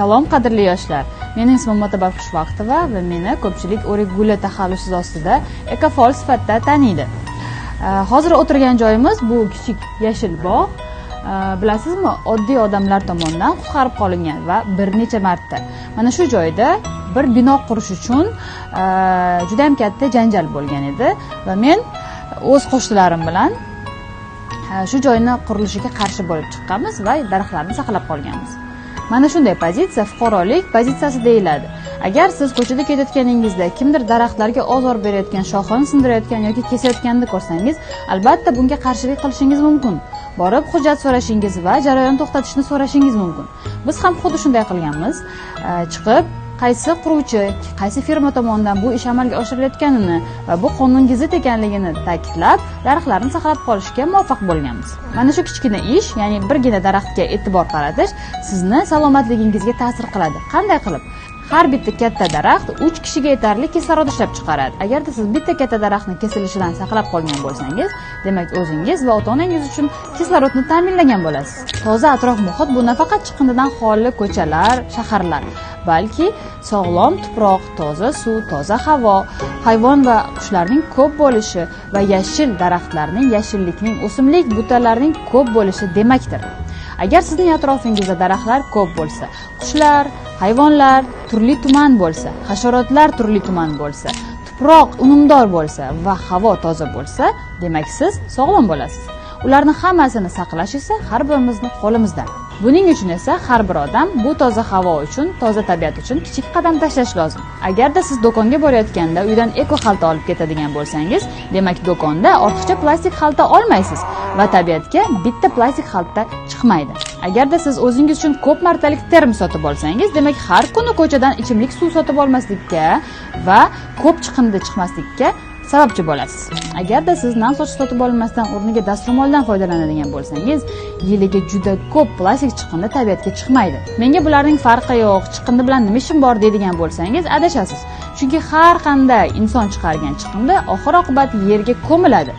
Salom, qadrli yoshlar. Mening ismim Motabar Xushvaqtova va meni ko'pchilik O'rik guli taxallusi ostida ekofaol sifatida taniydi. Hozir o'tirgan joyimiz bu kichik yashil bog'. Bilasizmi, oddiy odamlar tomonidan qutqarib qolingan va bir necha marta. Mana shu joyda bir bino qurish uchun juda ham katta janjal bo'lgan edi va men o'z qo'shnilarim bilan shu joyni qurilishiga qarshi bo'lib chiqqanmiz va daraxtlarni saqlab qolganmiz. Mana shunday pozitsiya fuqarolik pozitsiyasi deyiladi. Agar siz ko'chada ketayotganingizda kimdir daraxtlarga ozor berayotgan, shoxini sindirayotgan yoki kesayotganini ko'rsangiz, albatta bunga qarshilik qilishingiz mumkin. Borib hujjat so'rashingiz va jarayonni to'xtatishni so'rashingiz mumkin. Biz ham xuddi shunday qilganmiz. Chiqib qaysi quruvchi, qaysi firma tomonidan bu ish amalga oshirilayotganini va bu qonunga zid ekanligini ta'kidlab, daraxtlarni saqlab qolishga muvaffaq bo'lganmiz. Mana shu kichkina ish, ya'ni birgina daraxtga e'tibor qaratish sizni salomatligingizga ta'sir qiladi. Qanday qilib? Har bitta katta daraxt 3 kishiga yetarli kislorod ishlab chiqaradi. Agarda siz bitta katta daraxtni kesilishidan saqlab qolgan bo'lsangiz, demak o'zingiz va ota-onangiz uchun kislorodni ta'minlagan bo'lasiz. Toza atrof-muhit bu nafaqat chiqindidan xoli ko'chalar, shaharlar, balki sog'lom tuproq, toza suv, toza havo, hayvon va qushlarning ko'p bo'lishi va yashil daraxtlarning, yashillikning, o'simlik butalarning ko'p bo'lishi demakdir. Agar sizning atrofingizda daraxtlar ko'p bo'lsa, qushlar, hayvonlar turli tuman bo'lsa, hasharotlar turli tuman bo'lsa, tuproq unumdor bo'lsa va havo toza bo'lsa, demak siz sog'lom bo'lasiz. Ularni hammasini saqlash esa har birimizning qo'limizda. Buning uchun esa har bir odam bu toza havo uchun, toza tabiat uchun kichik qadam tashlash lozim. Agarda siz do'konga borayotganda uydan eko xalta olib ketadigan bo'lsangiz, demak do'konda ortiqcha plastik xalta olmaysiz va tabiatga bitta plastik xalta chiqmaydi. Agarda siz o'zingiz uchun ko'p martalik termos sotib olsangiz, demak har kuni ko'chadan ichimlik suv sotib olmaslikka va ko'p chiqindi chiqmaslikka sababchi bo'lasiz. Agarda siz nam sochiq sotib olmasdan o'rniga dastro'moldan foydalanadigan bo'lsangiz, yiliga juda ko'p plastik chiqindi tabiatga chiqmaydi. Menga bularning farqi yo'q, chiqindi bilan nima ishim bor deydigan bo'lsangiz, adashasiz. Chunki har qanday inson chiqargan chiqindi oxir oqibat yerga ko'miladi.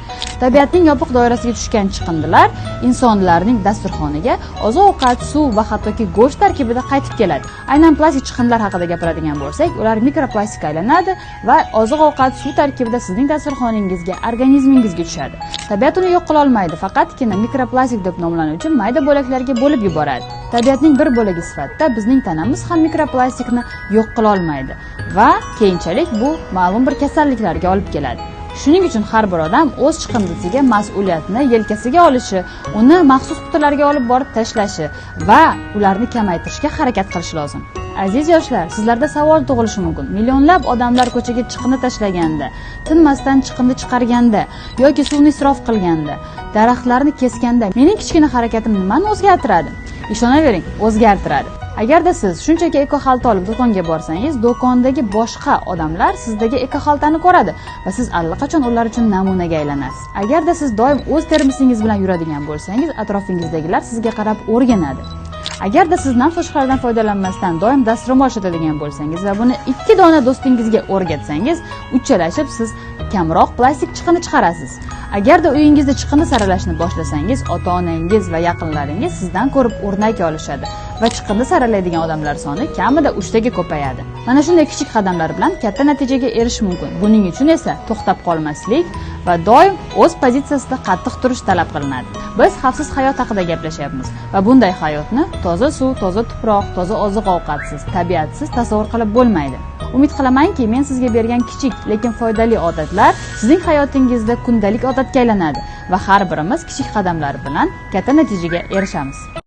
Tabiatning yopiq doirasiga tushgan chiqindilar insonlarning dasturxoniga oziq-ovqat, suv va hattoki go'sht tarkibida qaytib keladi. Aynan plastik chiqindilar haqida gapiradigan bo'lsak, ular mikroplastikka aylanadi va oziq-ovqat, suv tarkibida sizning dasturxoningizga, organizmingizga tushadi. Tabiat uni yo'q qila olmaydi, faqatgina mikroplastik deb nomlanuvchi mayda bo'laklarga bo'lib yuboradi. Tabiatning bir bo'lagi sifatida bizning tanamiz ham mikroplastikni yo'q qila olmaydi va keyinchalik bu ma'lum bir kasalliklarga olib keladi. Shuning uchun har bir odam o'z chiqindisiga mas'uliyatni yelkasiga olishi, uni maxsus qutilarga olib borib tashlashi va ularni kamaytirishga harakat qilishi lozim. Aziz yoshlar, sizlarda savol tug'ilishi mumkin. Millionlab odamlar ko'chaga chiqindi tashlaganda, tinmasdan chiqindi chiqarganda yoki suvni isrof qilganda, daraxtlarni keskanda mening kichkina harakatim nimani o'zgartiradi? Ishonavering, o'zgartiradi. Agarda siz shunchaki eko xalta olib do'konga borsangiz, do'kondagi boshqa odamlar sizdagi eko xaltani ko'radi va siz allaqachon ular uchun namunaga aylanasiz. Agarda siz doim o'z termosingiz bilan yuradigan bo'lsangiz, atrofingizdagilar sizga qarab o'rganadi. Agarda siz nam sochiqlardan foydalanmasdan doim dastro'mol ishlatadigan bo'lsangiz va buni 2 dona do'stingizga o'rgatsangiz, uchalashib siz kamroq plastik chiqindi chiqarasiz. Agarda uyingizda chiqindi saralashni boshlasangiz, ota-onangiz va yaqinlaringiz sizdan ko'rib o'rnak olishadi va chiqindi saralaydigan odamlar soni kamida 3 taga ko'payadi. Mana shunday kichik qadamlar bilan katta natijaga erishish mumkin. Buning uchun esa to'xtab qolmaslik va doim o'z pozitsiyasida qattiq turish talab qilinadi. Biz xavfsiz hayot haqida gaplashyapmiz va bunday hayotni toza suv, toza tuproq, toza oziq-ovqatsiz, tabiatsiz tasavvur qilib bo'lmaydi. Umid qilamanki, men sizga bergan kichik, lekin foydali odatlar sizning hayotingizda kundalik odatga aylanadi va har birimiz kichik qadamlar bilan katta natijaga erishamiz.